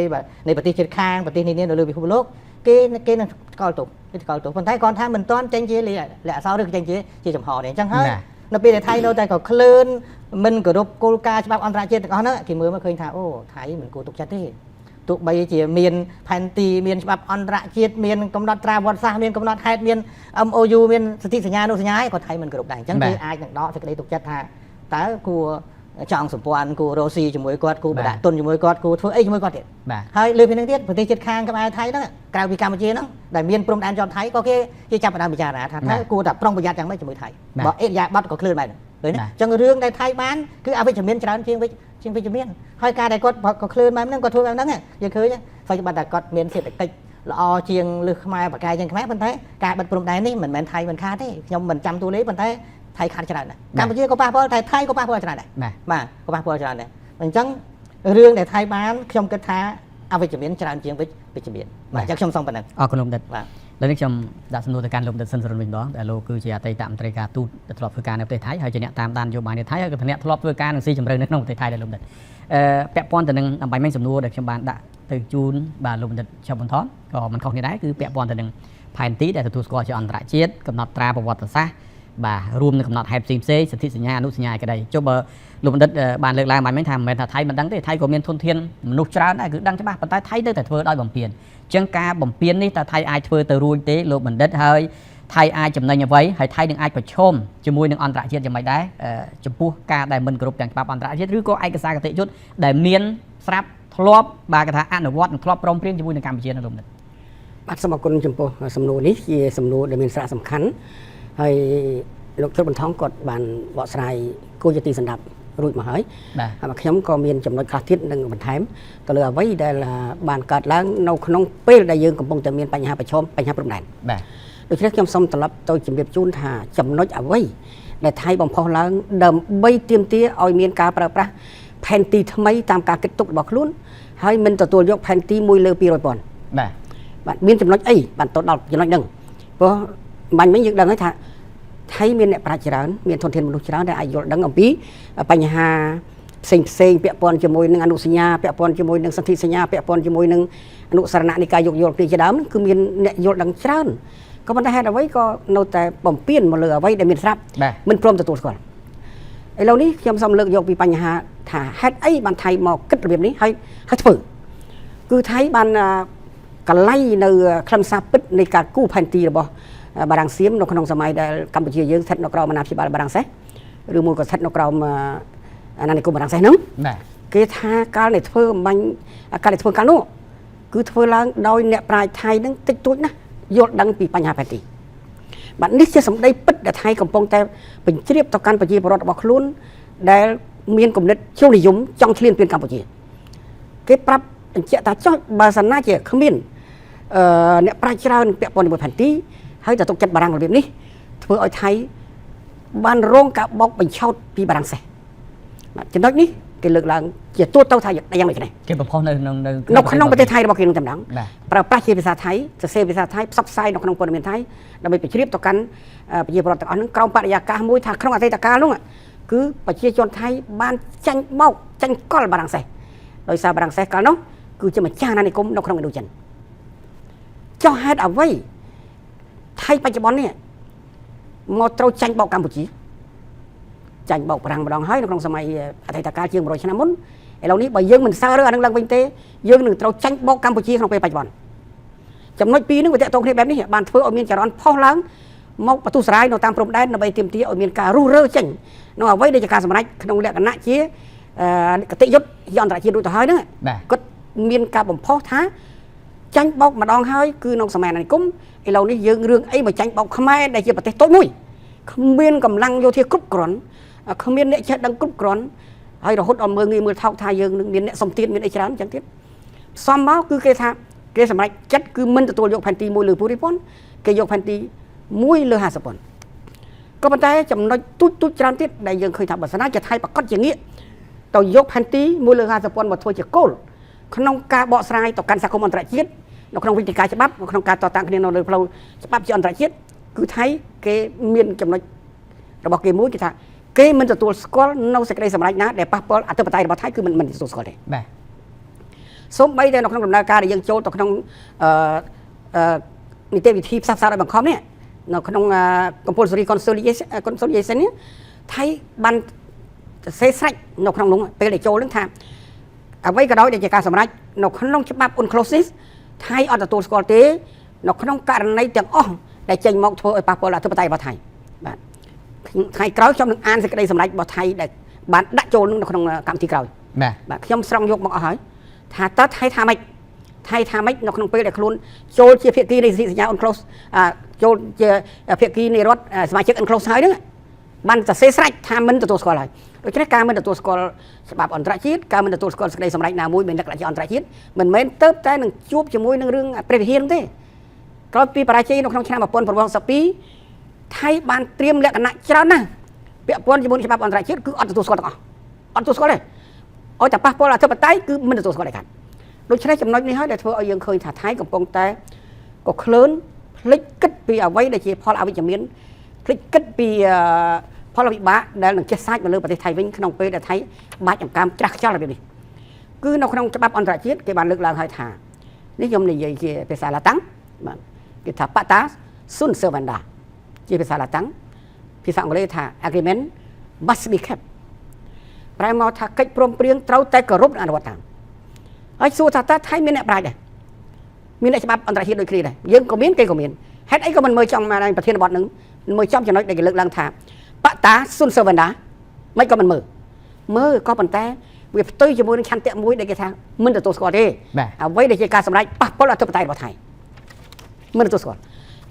S4: ៃប្រទេសជិតខាងប្រទេសនានានៅលើពិភពលោកគេនឹងថ្កោលទោសគេថ្កោលទោសប៉ុន្តែគាត់ថាមិនទាន់ចេញជាលក្ខអក្សរឬចេញជាចំហទេអញ្ចឹងហើយនៅពេលដែលថៃនៅតែក៏ក្លឿនមិនគោរពគោលការណ៍ច្បាប់អន្តរជាតិទាំងអស់ហ្នឹងគេមើលមកឃើញថាអូថៃមិនគួរទុកចិត្តទេទោះបីជាមានផែនទីមានច្បាប់អន្តរជាតិមានកំណត់ត្រាវត្តសាស្ត្រមានកំណត់ហេតុមាន MOU មានសន្ធិសញ្ញាអនុសញ្ញាក៏ថៃមិនគោរពដែរអញ្ចឹងគេអាចនឹងដកសេចក្តីទុកចិត្តថាតើគួរចង់សម្ព័ន្ធគួររស់ស៊ីជាមួយគាត់គួរបដាក់ទុនជាមួយគាត់គួរធ្វើអីជាមួយគាត់ទៀតហើយលើពីនឹងទៀតប្រទេសជិតខាងក្បែរថៃហ្នឹងក្រៅពីកម្ពុជាហ្នឹងដែលមានព្រំដែនជាប់ថៃក៏គេចាប់ផ្ដើមពិចារណាថាតើគួរតែប្រុងប្រយ័ត្នយ៉ាងម៉េចជាមួយថៃបើអិរិយាបថក៏ឃ្លឿនបែបហ្នឹងឃើញទេអញ្ចឹងរឿងដែលថៃបានគឺអវិជ្ជមានច្រើនជាង ជាងវិជ្ជមានហើយការដែលគាត់ក៏ឃ្លឿនបែបហ្នឹងគាត់ធ្វើបែបហ្នឹងយើងឃើញស្វ័យបាត់តែគាត់មានសេដ្ឋកិច្ចល្អជាងលឹះខ្មែរបកកែជាងខ្មែរប៉ុន្តែការបិទព្រំដែននេះមិនមែនថៃមិនខាតទេខ្ញុំមិនចាំទូលេប៉ុន្តែថៃខាតច្រើនណាស់កម្ពុជាក៏ប៉ះពាល់តែថៃក៏ប៉ះពាល់ច្រើនដែរ
S3: បាទ
S4: បាទក៏ប៉ះពាល់ច្រើនដែរអញ្ចឹងរឿងដែលថៃបានខ្ញុំគិតថាអវិជ្ជមានច្រើនជាងវិជ្ជមានបាទអញ្ចឹងខ្ញុំសូមប៉ុណ្ណឹង
S3: អរគុណលោកបណ្ឌិត
S4: បាទ
S3: ឥឡូវនេះខ្ញុំដាក់សំណួរទៅកាន់លោកបណ្ឌិតស៊ិនសរុនវិញម្ដងដែលលោកគឺជាអតីតមន្ត្រីការទូតដែលធ្លាប់ធ្វើការនៅប្រទេសថៃហើយជាអ្នកតាមដាននយោបាយនៅថៃហើយក៏ជាអ្នកធ្លាប់ធ្វើការនឹងស៊ីជម្រៅនៅក្នុងប្រទេសថៃដែរលោកបណ្ឌិតពាក់ព័ន្ធទៅនឹងអំបញ្ញមិញសំណួរដែលខ្ញុំបានដាក់ទៅជូនបាទលោកបណ្ឌិតឈប់បន្ថនក៏មិនខុសគ្នាដែរគឺពាក់ព័ន្ធទៅនឹងផែនទីដែលទទួលស្គាល់ជាអន្តរជាតិកំណត់ត្រាប្រវត្តិសាស្ត្របាទរួមនឹងកំណត់ហេតុផ្សេងផ្សេងៗសន្ធិសញ្ញាអនុសញ្ញាឯក្តីចុះបើលោកបណ្ឌិតបានលើកឡើងអំបញ្ញមិញថាមិនមែនថាថៃមិនដឹងទេថៃក៏មានធនធានមនុស្សច្រើនដែរគឺដឹងច្បាស់ប៉ុន្តែថៃទៅតែធ្វើដោយបំពាន ចឹងការបំពេញនេះតើថៃអាចធ្វើទៅរួចទេលោកបណ្ឌិតហើយថៃអាចចំណេញអ្វីហើយថៃនឹងអាចប្រឈមជាមួយនឹងអន្តរជាតិយ៉ាងម៉េចដែរចំពោះការដែលមិនគោរពទាំងច្បាប់អន្តរជាតិឬក៏ឯកសារគតិយុត្តដែលមានស្រាប់ធ្លាប់បាទគេថាអនុវត្តនិងធ្លាប់ព្រមព្រៀងជាមួយនឹងកម្ពុជានៅលោកបណ្ឌិត
S2: បាទសូមអរគុណចំពោះសំណួរនេះជាសំណួរដែលមានសារៈសំខាន់ហើយលោកទ្រុបបន្ថងគាត់បានបកស្រាយគួរជាទីសន្តាប់រួចមកហើយ
S3: បាទ
S2: ហើយខ្ញុំក៏មានចំណុចខ្លះទៀតនឹងបន្ថែមទៅលើអ្វីដែលបានកើតឡើងនៅក្នុងពេលដែលយើងកំពុងតែមានបញ្ហាប្រឈមបញ្ហាព្រំដែន
S3: បាទ
S2: ដូច្នេះខ្ញុំសូមត្រឡប់ទៅជម្រាបជូនថាចំណុចអ្វីដែលថៃបំផុសឡើងដើម្បីទាមទារឲ្យមានការប្រើប្រាស់ផែនទីថ្មីតាមការគិតទុករបស់ខ្លួនហើយមិនទទួលយកផែនទី1លើ200ពាន់
S3: បាទ
S2: បាទមានចំណុចអីបានទៅដល់ចំណុចហ្នឹងព្រោះបាញ់មិញយើងដឹងហើយថាថៃមានអ្នកប្រាជ្ញច្រើនមានធនធានមនុស្សច្រើនដែលអាចយល់ដឹងអំពីបញ្ហាផ្សេងផ្សេងពាក់ព័ន្ធជាមួយនឹងអនុសញ្ញាពាក់ព័ន្ធជាមួយនឹងសន្ធិសញ្ញាពាក់ព័ន្ធជាមួយនឹងអនុសារណៈនៃការយោគយល់គ្នាជាដើមគឺមានអ្នកយល់ដឹងច្រើនក៏ប៉ុន្តែហេតុអ្វីក៏នៅតែបំពេញមកលើអ្វីដែលមានស្រាប់
S3: បាទ
S2: មិនព្រមទទួលស្គាល់ឥឡូវនេះខ្ញុំសូមលើកយកពីបញ្ហាថាហេតុអីបានថៃមកគិតរបៀបនេះហើយហើយធ្វើគឺថៃបានកលៃនៅខ្លឹមសារពិតនៃការគូផែនទីរបស់បារាំងសៀមនៅក្នុងសម័យដែលកម្ពុជាយើងស្ថិតនៅក្រោមអាណាព្យាបាលបារាំងសេះឬមួយក៏ស្ថិតនៅក្រោមអាណានិគមបារាំងសេះហ្នឹង
S3: បាទ
S2: គេថាកាលដែលធ្វើអំបញ្ញកាលដែលធ្វើកាលនោះគឺធ្វើឡើងដោយអ្នកប្រាជ្ញថៃហ្នឹងតិចតួចណាស់យល់ដឹងពីបញ្ហាផែនទីបាទនេះជាសម្ដីពិតដែលថៃកំពុងតែបញ្ជ្រាបទៅកាន់ប្រជាពលរដ្ឋរបស់ខ្លួនដែលមានគំនិតជ្រុលនិយមចង់ឈ្លានពានកម្ពុជាគេប្រាប់បញ្ជាក់ថាចុះបើសិនណាជាគ្មានអ្នកប្រាជ្ញច្រើនពាក់ព័ន្ធជាមួយផែនទីហើយតែទុកចិត្តបារាំងរបៀបនេះធ្វើឲ្យថៃបានរងការបោកបញ្ឆោតពីបារាំងសេះបាទចំណុចនេះគេលើកឡើងជាទូទៅថាយ៉ាងដូចនេះ
S3: គេបំផុសនៅក្នុងនៅ
S2: នៅក្នុងប្រទេសថៃរបស់គេនឹងតែម្ដង
S3: បាទ
S2: ប្រើប្រាស់ជាភាសាថៃសរសេរភាសាថៃផ្សព្វផ្សាយនៅក្នុងព័ត៌មានថៃដើម្បីបញ្ជ្រាបទៅកាន់ប្រជាពលរដ្ឋទាំងអស់ហ្នឹងក្រោមបរិយាកាសមួយថាក្នុងអតីតកាលនោះគឺប្រជាជនថៃបានចាញ់បោកចាញ់កលបារាំងសេះដោយសារបារាំងសេះកាលនោះគឺជាម្ចាស់អាណានិគមនៅក្នុងឥណ្ឌូចិនចុះហេតុអ្វីថៃបច្ចុប្បន្ននេះមកត្រូវចាញ់បោកកម្ពុជាចាញ់បោកបារាំងម្ដងហើយនៅក្នុងសម័យអតីតកាលជាង100ឆ្នាំមុនឥឡូវនេះបើយើងមិនសើរើអានឹងឡើងវិញទេយើងនឹងត្រូវចាញ់បោកកម្ពុជាក្នុងពេលបច្ចុប្បន្នចំណុចពីរនេះវាតកតងគ្នាបែបនេះបានធ្វើឲ្យមានចរន្តផុសឡើងមកបន្ទុះស្រាយនៅតាមព្រំដែនដើម្បីទាមទារឲ្យមានការរុះរើចេញនៅអ្វីដែលជាការសម្រេចក្នុងលក្ខណៈជាគតិយុត្តជាអន្តរជាតិរួចទៅហើយហ្នឹង
S3: បាទ
S2: គាត់មានការបំផុសថាចាញ់បោកម្ដងហើយគឺក្នុងសម័យអាណានិគមឥឡូវនេះយើងរឿងអីមកចាញ់បោកខ្មែរដែលជាប្រទេសតូចមួយគ្មានកម្លាំងយោធាគ្រប់គ្រាន់គ្មានអ្នកចេះដឹងគ្រប់គ្រាន់ហើយរហូតដល់មើលងាយមើលថោកថាយើងនឹងមានអ្នកសុំទានមានអីច្រើនអញ្ចឹងទៀតផ្សំមកគឺគេថាគេសម្រេចចិត្តគឺមិនទទួលយកផែនទី1លើ200,000គេយកផែនទី1លើ50,000ក៏ប៉ុន្តែចំណុចទូចទូចច្រើនទៀតដែលយើងឃើញថាបើសិនណាជាថៃប្រកាសជាងាកទៅយកផែនទី1លើ50,000មកធ្វើជាគោលក្នុងការបកស្រាយទៅកាន់សហគមន៍អន្តរជាតិនៅក្នុងវិធីការច្បាប់នៅក្នុងការតតាំងគ្នានៅលើផ្លូវច្បាប់ជាអន្តរជាតិគឺថៃគេមានចំណុចរបស់គេមួយគេថាគេមិនទទួលស្គាល់នៅសេចក្តីសម្រេចណាដែលប៉ះពាល់អធិបតេយ្យរបស់ថៃគឺមិនទទួលស្គាល់ទេ
S3: បាទ
S2: សូម្បីតែនៅក្នុងដំណើរការដែលយើងចូលទៅក្នុងអឺអឺនីតិវិធីផ្សះផ្សាដោយបង្ខំនេះនៅក្នុង compulsory consolidation នេះថៃបានសរសេរស្រេចនៅក្នុងនោះពេលដែលចូលនឹងថាអ្វីក៏ដោយដែលជាការសម្រេចនៅក្នុងច្បាប់ UNCLOS នេះថៃអត់ទទួលស្គាល់ទេនៅក្នុងករណីទាំងអស់ដែលចេញមកធ្វើឲ្យប៉ះពាល់អធិបតេយ្យរបស់ថៃបាទថ្ងៃក្រោយខ្ញុំនឹងអានសេចក្តីសម្រេចរបស់ថៃដែលបានដាក់ចូលនឹងនៅក្នុងកម្មវិធីក្រោយ
S3: បាទ
S2: បាទខ្ញុំស្រង់យកមកអស់ហើយថាតើថៃថាម៉េចថៃថាម៉េចនៅក្នុងពេលដែលខ្លួនចូលជាភាគីនៃសន្ធិសញ្ញា UNCLOS ចូលជាភាគីនៃរដ្ឋសមាជិក UNCLOS ហើយហ្នឹង បានសរសេរស្រេចថាមិនទទួលស្គាល់ហើយដូច្នេះការមិនទទួលស្គាល់ច្បាប់អន្តរជាតិការមិនទទួលស្គាល់សេចក្តីសម្រេចណាមួយមានលក្ខណៈជាអន្តរជាតិមិនមែនទៅតែនឹងជួបជាមួយនឹងរឿងព្រះវិហារនោះទេក្រោយពីបរាជ័យនៅក្នុងឆ្នាំ1962ថៃបានត្រៀមលក្ខណៈច្រើនណាស់ពាក់ព័ន្ធជាមួយនឹងច្បាប់អន្តរជាតិគឺអត់ទទួលស្គាល់ទាំងអស់អត់ទទួលស្គាល់ទេឲ្យតែប៉ះពាល់អធិបតេយ្យគឺមិនទទួលស្គាល់ទេខាត់ដូច្នេះចំណុចនេះហើយដែលធ្វើឲ្យយើងឃើញថាថៃកំពុងតែក៏ក្លឿនភ្លេចគិតពីអ្វីដែលជាផលអវិជ្ជមានភ្លេចគិតពីផលវិបាកដែលនឹងចេះសាចមកលើប្រទេសថៃវិញក្នុងពេលដែលថៃបាច់អង្កាមច្រាស់ខ្យល់របៀបនេះគឺនៅក្នុងច្បាប់អន្តរជាតិគេបានលើកឡើងហើយថានេះខ្ញុំនិយាយជាភាសាឡាតាំងបាទគេថា pacta sunt servanda ជាភាសាឡាតាំងភាសាអង់គ្លេសថា agreement must be kept ប្រែមកថាកិច្ចព្រមព្រៀងត្រូវតែគោរពនិងអនុវត្តតាមហើយសួរថាតើថៃមានអ្នកប្រាជ្ញដែរមានអ្នកច្បាប់អន្តរជាតិដូចគ្នាដែរយើងក៏មានគេក៏មានហេតុអីក៏មិនមើលចំមកប្រធានបទនឹងមើលចំចំណុចដែលគេលើកឡើងថា pacta sunt servanda មិនក៏មិនមើលមើលក៏ប៉ុន្តែវាផ្ទុយជាមួយនឹងឆន្ទៈមួយដែលគេថាមិនទទួលស្គាល់ទេ
S3: បាទ
S2: អ្វីដែលជាការសម្រេចប៉ះពាល់អធិបតេយ្យរបស់ថៃមិនទទួលស្គាល់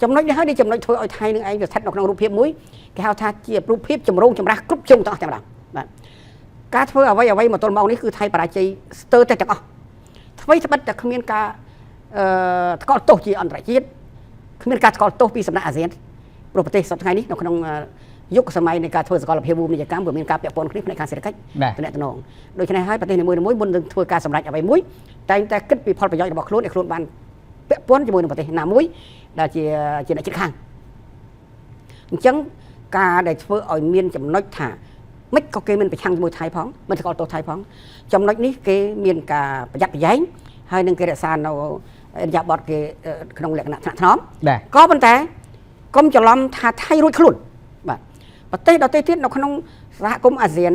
S2: ចំណុចនេះហើយនេះចំណុចធ្វើឲ្យថៃនឹងឯងវាស្ថិតនៅក្នុងរូបភាពមួយគេហៅថាជារូបភាពចម្រូងចម្រាសគ្រប់ជ្រុងទាំងអស់តែម្ដងបាទការធ្វើអ្វីអ្វីមកទល់ម៉ោងនេះគឺថៃបរាជ័យស្ទើរតែទាំងអស់អ្វីត្បិតតែគ្មានការថ្កោលទោសជាអន្តរជាតិគ្មានការថ្កោលទោសពីសំណាក់អាស៊ានព្រោះប្រទេសសប្តាហ៍ថ្ងៃនេះនៅក្នុងយុគសម័យនៃការធ្វើសកលភាពភូមិនិយកម្មវាមានការពាក់ព័ន្ធគ្នាផ្នែកខាងសេដ្ឋកិច្ច
S3: បាទ
S2: ទំនាក់ទំនងដូច្នេះហើយប្រទេសនីមួយៗមុននឹងធ្វើការសម្រេចអ្វីមួយតែងតែគិតពីផលប្រយោជន៍របស់ខ្លួនឲ្យខ្លួនបានពាក់ព័ន្ធជាមួយនឹងប្រទេសណាមួយដែលជាអ្នកជិតខាងអញ្ចឹងការដែលធ្វើឲ្យមានចំណុចថាមិនក៏គេមិនប្រឆាំងជាមួយថៃផងមិនស្គាល់ទោសថៃផងចំណុចនេះគេមានការប្រយ័ត្នប្រយែងហើយនឹងគេរក្សានៅឥរិយាបថគេក្នុងលក្ខណៈថ្នាក់ថ្នម
S3: បាទ
S2: ក៏ប៉ុន្តែកុំច្រឡំថាថៃរួចខ្លួនបាទប្រទេសដទៃទៀតនៅក្នុងសហគមន៍អាស៊ាន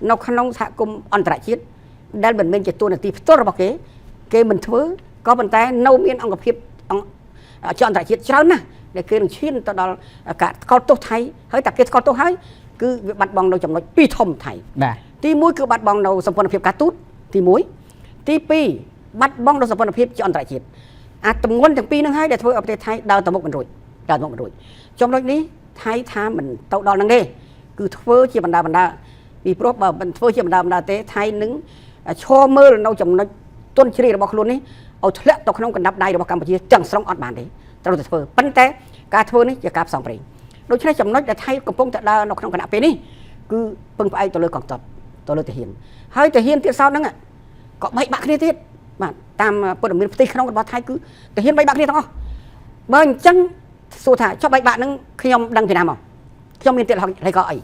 S2: នៅក្នុងសហគមន៍អន្តរជាតិដែលមិនមែនជាតួនាទីផ្ទាល់របស់គេគេមិនធ្វើក៏ប៉ុន្តែនៅមានអង្គភាពអង្គជាអន្តរជាតិច្រើនណាស់ដែលគេនឹងឈានទៅដល់ការថ្កោលទោសថៃហើយតែគេថ្កោលទោសហើយគឺវាបាត់បង់នៅចំណុចពីរធំថៃ
S3: បាទ
S2: ទី1គឺបាត់បង់នៅសម្ព័ន្ធភាពការទូតទី1ទី2បាត់បង់នៅសម្ព័ន្ធភាពជាអន្តរជាតិអាទម្ងន់ទាំងពីរហ្នឹងហើយដែលធ្វើឲ្យប្រទេសថៃដើរទៅមុខមិនរួចដើរទៅមុខមិនរួចចំណុចនេះថៃថាមិនទៅដល់ហ្នឹងទេគឺធ្វើជាបណ្ដាបណ្ដាពីព្រោះបើមិនធ្វើជាបណ្ដាបណ្ដាទេថៃនឹងឈរមើលនៅចំណុចទុនជ្រាយរបស់ខ្លួននេះឲ្យធ្លាក់ទៅក្នុងកណ្ដាប់ដៃរបស់កម្ពុជាទាំងស្រុងអត់បានទេត្រូវតែធ្វើប៉ុន្តែការធ្វើនេះជាការផ្សងព្រេងដូច្នេះចំណុចដែលថៃកំពុងតែដើរនៅក្នុងគណៈពេលនេះគឺពឹងផ្អែកទៅលើកងទ័ពទៅលើទាហានហើយទាហានទៀតសោតហ្នឹងក៏បែកបាក់គ្នាទៀតបាទតាមព័ត៌មានផ្ទៃក្នុងរបស់ថៃគឺទាហានបែកបាក់គ្នាទាំងអស់បើអញ្ចឹងសួរថាចុះបែកបាក់ហ្នឹងខ្ញុំដឹងពីណាមកខ្ញុំមានទៀតលេខអី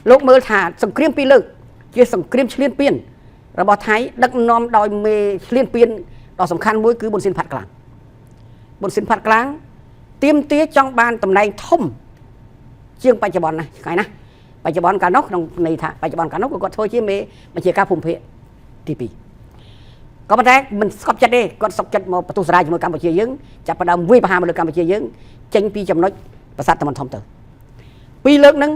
S2: លោកមើលថាសង្គ្រាមពីរលើកជាសង្គ្រាមឈ្លានពានរបស់ថៃដឹកនាំដោយមេឈ្លានពានដ៏សំខាន់មួយគឺប៊ុនស៊ិនផាត់ក្លាងប៊ុនស៊ិនផាត់ក្លាងទៀមទាចង់បានតំណែងធំជាងបច្ចុប្បន្នណាឆ្ងាយណាស់បច្ចុប្បន្នកាលនោះក្នុងន័យថាបច្ចុប្បន្នកាលនោះក៏គាត់ធ្វើជាមេបញ្ជាការភូមិភាគទី2ក៏ប៉ុន្តែមិនស្កប់ចិត្តទេគាត់សុកចិត្តមកបន្ទុះសារាយជាមួយកម្ពុជាយើងចាប់ផ្ដើមវាយប្រហារមកលើកម្ពុជាយើងចេញពីចំណុចប្រាសាទតំបន់ធំទៅពីរលើកហ្នឹង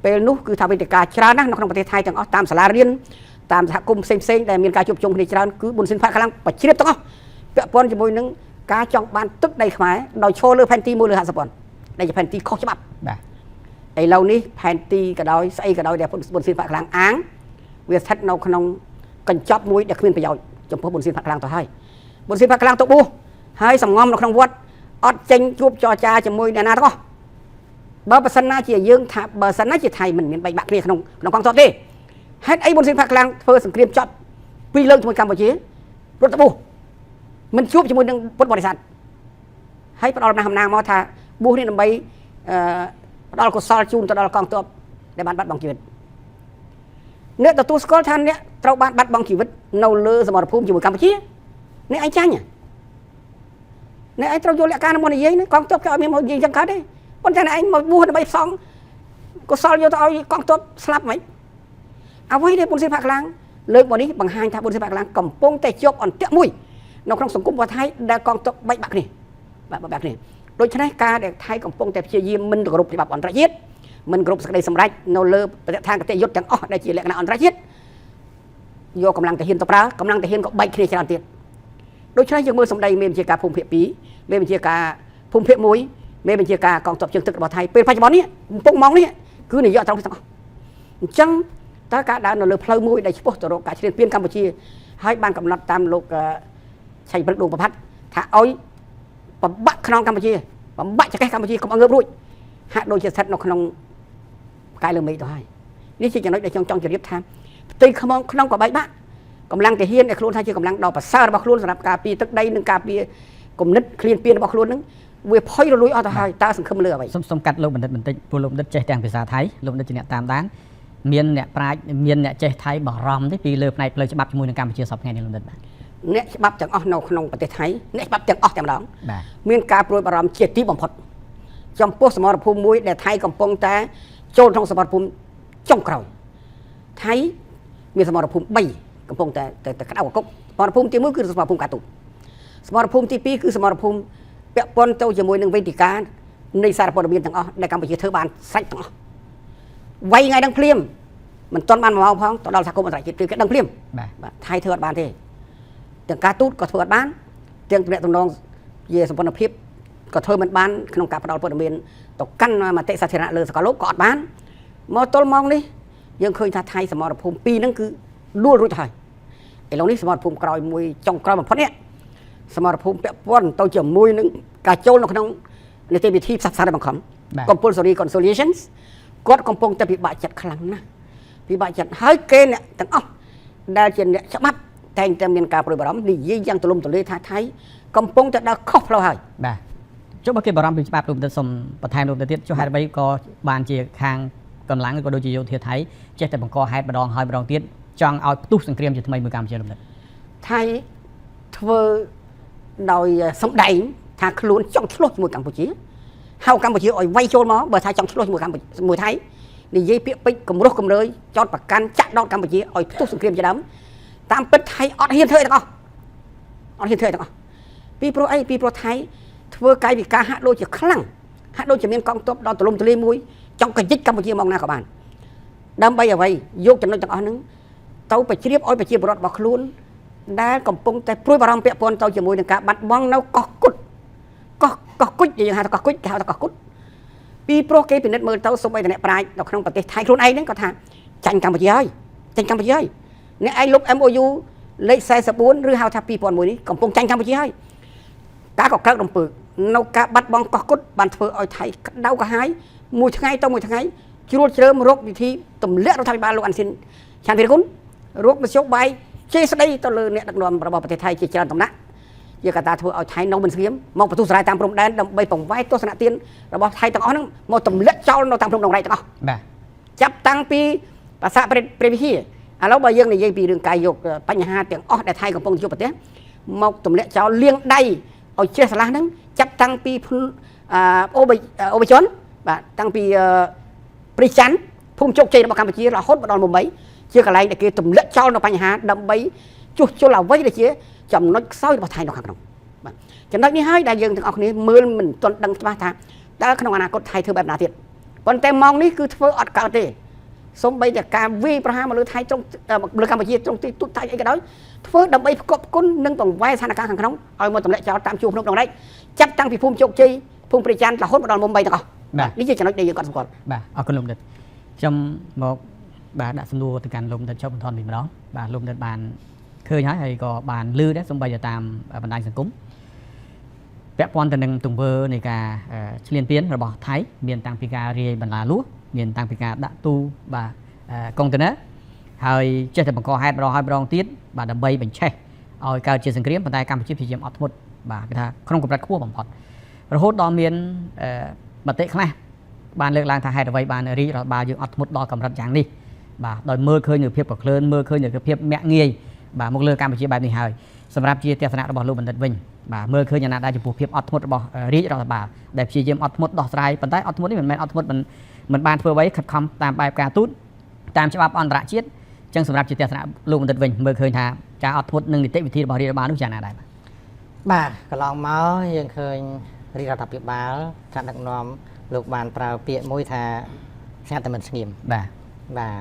S2: ពេលនោះគឺថាវេទិកាច្រើនណាស់នៅក្នុងប្រទេសថៃទាំងអស់តាមសាលារៀនតាមសហគមន៍ផ្សេងផ្សេងដែលមានការជួបជុំគ្នាច្រើនគឺប៊ុនស៊ិនផាត់ខ្លាំងបជ្រាបទាំងអស់ពាក់ព័ន្ធជាមួយនឹងការចង់បានទឹកដីខ្មែរដោយឈរលើផែនទី1លើ50ពាន់ដែលជាផែនទីខុសច្បាប់
S3: បាទ
S2: ឥឡូវនេះផែនទីក៏ដោយស្អីក៏ដោយដែលប៊ុនស៊ិនផាត់ខ្លាំងអាងវាស្ថិតនៅក្នុងកញ្ចប់មួយដែលគ្មានប្រយោជន៍ចំពោះប៊ុនស៊ិនផាត់ខ្លាំងទៅហើយប៊ុនស៊ិនផាត់ខ្លាំងទៅបួសហើយសំងំនៅក្នុងវត្តអត់ចេញជួបចរចាជាមួយអ្នកណាទាំងអស់បើបើសិនណាជាយើងថាបើសិនណាជាថៃមិនមានបែកបាក់គ្នាក្នុងក្នុងកងទ័ពទេហេតុអីប៊ុនស៊ិនផាត់ខ្លាំងធ្វើសង្គ្រាមចប់ពីរលើកជាមួយកម្ពុជារត់ទៅបួសមិនជួបជាមួយនឹងពុទ្ធបរិស័ទហើយផ្ដល់អំណះអំណាងមកថាបួសនេះដើម្បីអឺផ្ដល់កុសលជូនទៅដល់កងទ័ពដែលបានបាត់បង់ជីវិតអ្នកទទួលស្គាល់ថាអ្នកត្រូវបានបាត់បង់ជីវិតនៅលើសមរភូមិជាមួយកម្ពុជាអ្នកឯងចាញ់អ្នកឯងត្រូវយកលក្ខការមកនិយាយណាកងទ័ពគេឲ្យមានមកនិយាយចឹងកើតទេប៉ុន្តែអ្នកឯងមកបួសដើម្បីផ្សងកុសលយកទៅឲ្យកងទ័ពស្លាប់ហ្មងអ្វីដែលបុនសិនផាក់ខ្លាំងលើកមកនេះបង្ហាញថាបុនសិនផាក់ខ្លាំងកំពុងតែជាប់អន្ទាក់មួយនៅក្នុងសង្គមរបស់ថៃដែលកងទ័ពបែកបាក់គ្នាបាទបែកបាក់គ្នាដូច្នេះការដែលថៃកំពុងតែព្យាយាមមិនគោរពច្បាប់អន្តរជាតិមិនគោរពសេចក្តីសម្រេចនៅលើប្រតិឋានគតិយុត្តទាំងអស់ដែលជាលក្ខណៈអន្តរជាតិយកកម្លាំងទាហានទៅប្រើកម្លាំងទាហានក៏បែកគ្នាច្រើនទៀតដូច្នេះយើងមើលសម្ដីមេបញ្ជាការភូមិភាគ2មេបញ្ជាការភូមិភាគ1 មេបញ្ជាការកងទ័ពជើងទឹករបស់ថៃពេលបច្ចុប្បន្ននេះកំពុងម៉ោងនេះគឺនាយកត្រង់ទាំងអស់អញ្ចឹងតើការដើរនៅលើផ្លូវមួយដែលឆ្ពោះទៅរកការឈ្លានពានកម្ពុជាហើយបានកំណត់តាមលោកឆៃព្រឹកដួងប្រផាត់ថាឲ្យបំបាក់ខ្នងកម្ពុជាបំបាក់ចង្កេះកម្ពុជាកុំឲ្យងើបរួចហាក់ដូចជាស្ថិតនៅក្នុងផ្កាយលើមេឃទៅហើយនេះជាចំណុចដែលខ្ញុំចង់ជម្រាបថាផ្ទៃក្នុងក្នុងក៏បែកបាក់កម្លាំងទាហានដែលខ្លួនថាជាកម្លាំងដ៏ប្រសើររបស់ខ្លួនសម្រាប់ការពារទឹកដីនិងការពារគំនិតឃ្លានពានរបស់ខ្លួននឹងវាផុយរលួយអស់ទៅហើយតើសង្ឃឹមលើអ្វី
S3: សូមកាត់លោកបណ្ឌិតបន្តិចព្រោះលោកបណ្ឌិតចេះទាំងភាសាថៃលោកបណ្ឌិតជាអ្នកតាមដានមានអ្នកប្រាជ្ញមានអ្នកចេះថៃបារម្ភទេពីលើផ្នែកផ្លូវច្បាប់ជាមួយនឹងកម្ពុជាសប្តាហ៍ថ្ងៃនេះលោកបណ្ឌិតបាទ
S2: អ្នកច្បាប់ទាំងអស់នៅក្នុងប្រទេសថៃអ្នកច្បាប់ទាំងអស់តែម្ដង
S3: បាទ
S2: មានការព្រួយបារម្ភជាទីបំផុតចំពោះសមរភូមិមួយដែលថៃកំពុងតែចូលក្នុងសមរភូមិចុងក្រោយថៃមានសមរភូមិ3កំពុងតែតែក្តៅកគុកសមរភូមិទី1គឺសមរភូមិការទូតសមរភូមិទី2គឺសមរភូមិពាក់ព័ន្ធទៅជាមួយនឹងវេទិកានៃសារព័ត៌មានទាំងអស់ដែលកម្ពុជាធ្វើបានស្រេចទាំងអស់វៃថ្ងៃហ្នឹងភ្លាមមិនទាន់បានមួយម៉ោងផងទៅដល់សហគមន៍អន្តរជាតិគេដឹងភ្លាម
S3: បាទ
S2: បាទថៃធ្វើអត់បានទេទាំងការទូតក៏ធ្វើអត់បានទាំងទំនាក់ទំនងជាសម្ព័ន្ធភាពក៏ធ្វើមិនបានក្នុងការផ្ដល់ព័ត៌មានទៅកាន់មតិសាធារណៈលើសកលលោកក៏អត់បានមកទល់ម៉ោងនេះយើងឃើញថាថៃសមរភូមិពីរហ្នឹងគឺដួលរួចទៅហើយឥឡូវនេះសមរភូមិក្រោយមួយចុងក្រោយបំផុតនេះសមរភូមិពាក់ព័ន្ធទៅជាមួយនឹងការចូលនៅក្នុងនីតិវិធីផ្សះផ្សាដោយបង្ខំ
S3: បាទ
S2: compulsory conciliations គាត់កំពុងតែពិបាកចិត្តខ្លាំងណាស់ពិបាកចិត្តហើយគេអ្នកទាំងអស់ដែលជាអ្នកច្បាប់តែងតែមានការព្រួយបារម្ភនិយាយយ៉ាងទូលំទូលាយថាថៃកំពុងតែដើរខុសផ្លូវហើយ
S3: បាទចុះបើគេបារម្ភពីច្បាប់លោកបណ្ឌិតសូមបន្ថែមលោកបណ្ឌិតទៀតចុះហេតុអ្វីក៏បានជាខាងកម្លាំងឬក៏ដូចជាយោធាថៃចេះតែបង្កហេតុម្ដងហើយម្ដងទៀតចង់ឲ្យផ្ទុះសង្គ្រាមជាថ្មីមួយកម្ពុជាលោកបណ្ឌិត
S2: ថៃធ្វើដោយសម្ដែងថាខ្លួនចង់ឆ្លោះជាមួយកម្ពុជាហៅកម្ពុជាឲ្យវាយចូលមកបើថាចង់ឆ្លោះជាមួយកម្ពុជាមួយថៃនិយាយពាក្យពេចន៍គំរោះគំរើយចោតប្រកាន់ចាក់ដោតកម្ពុជាឲ្យផ្ទុះសង្គ្រាមជាដើមតាមពិតថៃអត់ហ៊ានធ្វើអីទាំងអស់អត់ហ៊ានធ្វើអីទាំងអស់ពីព្រោះអីពីព្រោះថៃធ្វើកាយវិការហាក់ដូចជាខ្លាំងហាក់ដូចជាមានកងទ័ពដ៏ទូលំទូលាយមួយចង់កយិចកម្ពុជាមកណាក៏បានដើម្បីអ្វីយកចំណុចទាំងអស់ហ្នឹងទៅប្រជ្រាបឲ្យប្រជាពលរដ្ឋរបស់ខ្លួន ដែលកំពុងតែព្រួយបារម្ភពាក់ព័ន្ធទៅជាមួយនឹងការបាត់បង់នៅកោះគុតកោះកោះគុជដែលយើងហៅថាកោះគុជគេហៅថាកោះគុតពីព្រោះគេពិនិត្យមើលទៅសូម្បីតែអ្នកប្រាជ្ញនៅក្នុងប្រទេសថៃខ្លួនឯងហ្នឹងក៏ថាចាញ់កម្ពុជាហើយចាញ់កម្ពុជាហើយអ្នកឯងលុប MOU លេខ44ឬហៅថា2001នេះកំពុងចាញ់កម្ពុជាហើយការកកើតរំពើនៅការបាត់បង់កោះគុតបានធ្វើឲ្យថៃក្តៅក្រហាយមួយថ្ងៃទៅមួយថ្ងៃជ្រួលជ្រើមរកវិធីទម្លាក់រដ្ឋាភិបាលលោកអាន់ស៊ីនឆានវីរគុណរកមធ្យោបាយជេរស្ដីទៅលើអ្នកដឹកនាំរបស់ប្រទេសថៃជាច្រើនដំណាក់ជាកត្តាធ្វើឲ្យថៃនៅមិនស្ងៀមមកបន្ទុះសារាយតាមព្រំដែនដើម្បីបង្វែរទស្សនទានរបស់ថៃទាំងអស់ហ្នឹងមកទម្លាក់ចោលនៅតាមព្រំដងរែកទាំងអស់
S3: បាទ
S2: ចាប់តាំងពីប្រាសាទព្រះវិហារឥឡូវបើយើងនិយាយពីរឿងកាយយកបញ្ហាទាំងអស់ដែលថៃកំពុងជួបប្រទះមកទម្លាក់ចោលលាងដៃឲ្យជ្រះស្រឡះហ្នឹងចាប់តាំងពីអូបអូបជនបាទតាំងពីព្រះច័ន្ទភូមិជោគជ័យរបស់កម្ពុជារហូតមកដល់មុំបីជាកន្លែងដែលគេទម្លាក់ចោលនៅបញ្ហាដើម្បីជួសជុលអ្វីដែលជាចំណុចខ្សោយរបស់ថៃនៅខាងក្នុងបាទចំណុចនេះហើយដែលយើងទាំងអស់គ្នាមើលមិនទាន់ដឹងច្បាស់ថាតើក្នុងអនាគតថៃធ្វើបែបណាទៀតប៉ុន្តែម៉ោងនេះគឺធ្វើអត់កើតទេសូម្បីតែការវាយប្រហារមកលើថៃត្រង់លើកម្ពុជាត្រង់ទីទូតថៃអីក៏ដោយធ្វើដើម្បីផ្គប់ផ្គុននិងបង្វែរស្ថានភាពខាងក្នុងឲ្យមកទម្លាក់ចោលតាមជួរភ្នំដងរែកចាប់តាំងពីភូមិជោគជ័យភូមិព្រះច័ន្ទរហូតមកដល់មុំបីទាំងអស់
S3: បាទ
S2: នេះជាចំណុចដែលយើងកត់សម្គាល់
S3: បាទអរគុណលោកបណ្ឌិតខ្ញុំមកបាទដាក់សំណួរទៅកាន់លោកបណ្ឌិតចុះបន្ថនវិញម្ដងបាទលោកបណ្ឌិតបានឃើញហើយហើយក៏បានឮដែរសូម្បីតែតាមបណ្ដាញសង្គមពាក់ព័ន្ធទៅនឹងទង្វើនៃការឈ្លានពានរបស់ថៃមានតាំងពីការរាយបន្លាលួសមានតាំងពីការដាក់ទូបាទកុងតឺន័រហើយចេះតែបង្កហេតុម្ដងហើយម្ដងទៀតបាទដើម្បីបញ្ឆេះឲ្យកើតជាសង្គ្រាមប៉ុន្តែកម្ពុជាព្យាយាមអត់ធ្មត់បាទគេថាក្នុងកម្រិតខ្ពស់បំផុតរហូតដល់មានមតិខ្លះបានលើកឡើងថាហេតុអ្វីបានរាជរដ្ឋបាលយើងអត់ធ្មត់ដល់កម្រិតយ៉ាងនេះបាទដោយមើលឃើញនូវភាពប្រក្លឿនមើលឃើញនូវភាពមាក់ងាយបាទមកលើកម្ពុជាបែបនេះហើយសម្រាប់ជាទស្សនៈរបស់លោកបណ្ឌិតវិញបាទមើលឃើញយ៉ាងណាដែរចំពោះភាពអត់ធ្មត់របស់រាជរដ្ឋបាលដែលព្យាយាមអត់ធ្មត់ដោះស្រាយប៉ុន្តែអត់ធ្មត់នេះមិនមែនអត់ធ្មត់មិនបានធ្វើអ្វីខិតខំតាមបែបការទូតតាមច្បាប់អន្តរជាតិចឹងសម្រាប់ជាទស្សនៈលោកបណ្ឌិតវិញមើលឃើញថាការអត់ធ្មត់និងនីតិវិធីរបស់រាជរដ្ឋបាលនោះយ៉ាងណាដែរបាទ
S4: បាទកន្លងមកយើងឃើញរាជរដ្ឋាភិបាលថ្នាក់ដឹកនាំលោកបានប្រើពាក្យមួយថាស្ងាត់តែមិនស្ងៀម
S3: បាទ
S4: បាទ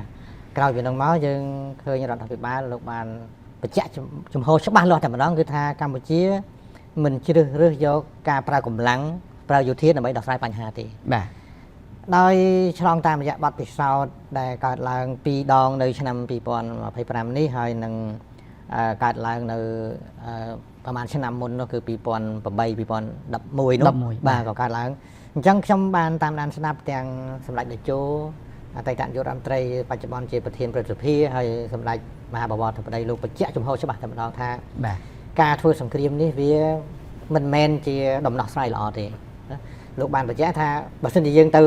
S4: ក្រោយពីនោះមកយើងឃើញរដ្ឋាភិបាលលោកបានបញ្ជាក់ជំហរច្បាស់លាស់តែម្ដងគឺថាកម្ពុជាមិនជ្រើសរើសយកការប្រើកម្លាំង ប្រើយោធាដើម្បីដោះស្រាយបញ្ហាទេ
S3: បាទ
S4: ដោយឆ្លងតាមរយៈបទពិសោធន៍ដែលកើតឡើងពីរដងនៅឆ្នាំ2025នេះហើយនឹងកើតឡើងនៅប្រហែលឆ្នាំមុននោះគឺ2008 2011នោះបាទក៏កើតឡើងអញ្ចឹងខ្ញុំបានតាមដានស្ដាប់ទាំងសម្ដេចតេជោអតីតនាយករដ្ឋមន្ត្រីបច្ចុប្បន្នជាប្រធានព្រឹទ្ធសភាហើយសម្ដេចមហាបវរធិបតីលោកបញ្ជាក់ជំហរច្បាស់តែម្ដងថា
S3: បាទ
S4: ការធ្វើសង្គ្រាមនេះវាមិនមែនជាដំណោះស្រាយល្អទេណាលោកបានបញ្ជាក់ថាបើសិនជាយើងទៅ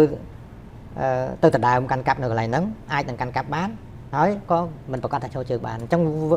S4: ទៅដដើមកាន់កាប់នៅកន្លែងហ្នឹងអាចនឹងកាន់កាប់បានហើយក៏មិនប្រកាសថាចូលជើងបានអញ្ចឹង